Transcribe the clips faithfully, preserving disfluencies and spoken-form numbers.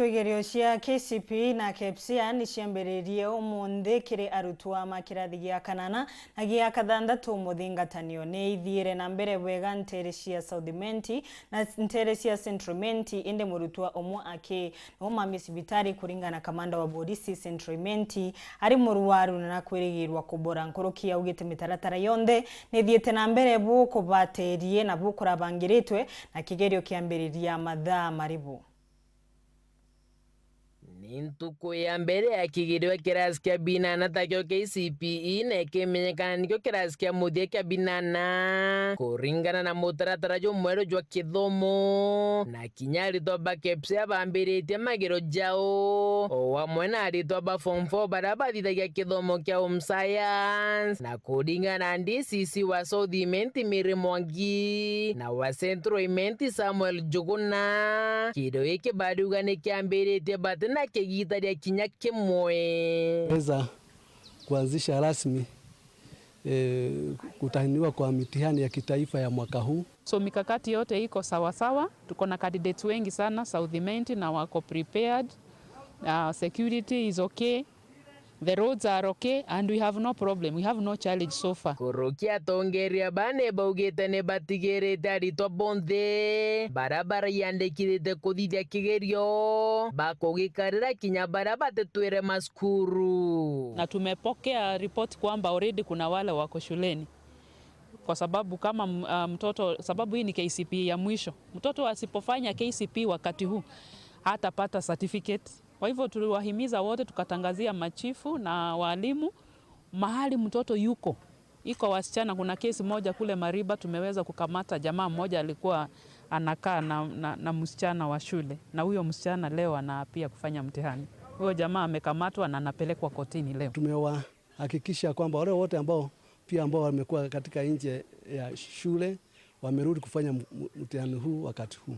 Igerio cia K C P E na KPSEA ni ciambiririe umunthi kiri arutwa ma kirathi gia kanana na gia kathanthatu muthingatanio. Ni ithiire na mbere bwega nteere cia South Imenti na nteere cia Central Imenti, indi murutwa umwe aki ni umami cibitari, kuringana na kamanda wa borisi Central Imenti, ari murwaru na nakwirigirwa kubora. Nkuruki augite mitaratara yonthe ni ithiite na mbere bu kubaterie na bu kurabangiritwe, na kigerio kiambiriria mathaa maribu. Ni ntuku ya mbere ya kigerio kirasi kia binana takio K C P E, na ikimenyekana nikio kirasi kia muthia kia binana. Kuringana na mutaratara jumweru jwa kithomo, na kinya aritwa ba KPSEA bambiritie magerio jao, o amwe na aritwa ba form four baria bathithagia kithomo kia home science. Na kuringana na D C C wa South Imenti Mary Mwangi na wa Central Imenti Samuel Njuguna, kigerio giki bariuga ni kiambiritie bati na kigita gia kinya kimwe. Weza kuanzisha rasmi, eh, kutahiniwa kwa mitihani ya kitaifa ya mwaka huu. So mikakati yote iko sawa sawa. Tuko na candidates wengi sana South Imenti na wako prepared. Uh, security is okay. The roads are okay and we have no problem. We have no challenge so far. Kuruki atongeria bane baugite ni batigirite aritwa bonthe baria baraiandikithite kuthithia kigerio bakugikarira kinya baria batitwire macukuru. Na tumepokea ripoti kwamba already kuna wale wako shuleni. Kwa sababu kama m-, ah, mtoto, sababu hii ni K C P E ya mwisho. Mtoto asipofanya K C P E wakati huu, hatapata certificate. Kwa hivyo tuliwahimiza wote, tukatangazia machifu na walimu mahali mtoto yuko. Iko wasichana, kuna kesi moja kule Mariba tumeweza kukamata, jamaa mmoja alikuwa anakaa na, na, na msichana wa shule, na huyo msichana leo anaapia kufanya mtihani. Huyo jamaa amekamatwa na anapelekwa kotini leo. Tumewahakikisha kwamba wale wote ambao pia ambao wamekuwa katika nje ya shule wamerudi kufanya m-, m-, mtihani huu wakati huu.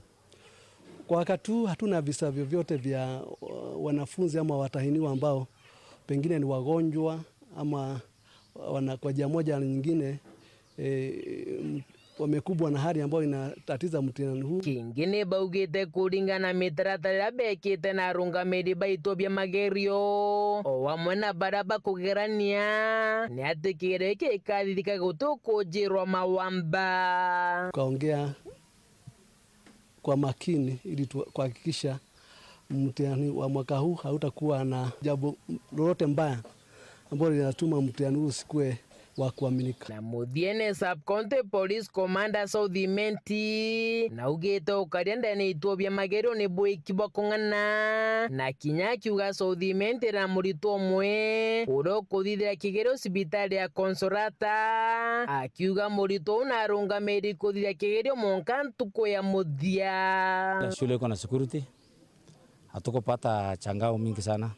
Kwa wakati huu hatuna visa vyovyote vya, uh, wanafunzi ama watahiniwa ambao pengine ni wagonjwa ama wana, kwa njia moja au nyingine, eh, m-, wamekumbwa na hali ambayo inatatiza mtihani huu. Kingi ni baugite kuringana na mitaratara iria bekite na arungamiri ba ituo bia magerio, o amwe na baria bakugerania, ni ati kigerio giki gikathithika guti ukunjirwa mawamba. Tukaongea kwa makini ili tu-, kuhakikisha mtihani wa mwaka huu hautakuwa na jambo lolote mbaya ambalo linatuma mtihani huu usikuwe wa kuaminika. Na muthiene, Sub County Police Commander South Imenti naugite ukaria ndene ituo bia magerio ni bwiki bwa kung'ana, na kinya akiuga South Imenti na muritwa umwe uria ukuthithira kigerio cibitari ya Consolata, akiuga muritwa uu narungamiri kuthithia kigerio mwanka ntuku ya muthia. Shule iko na security. Hatukupata changao mingi sana.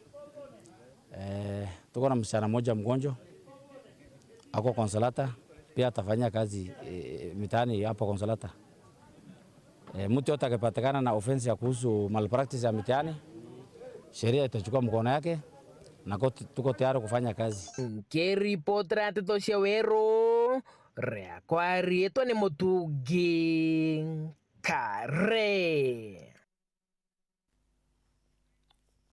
Eh, tuko na msichana mmoja mgonjwa, ako Consolata, pia atafanyia kazi, eh, mitaani hapo Consolata. Eh, mtu yote akipatikana na offense ya kuhusu malpractice ya mitaani, sheria itachukua mkono yake, na koti-, tuko tayari kufanya kazi. Nkiripotera nteto cia Weru, riakwa riitwa ni Mutungi Kare.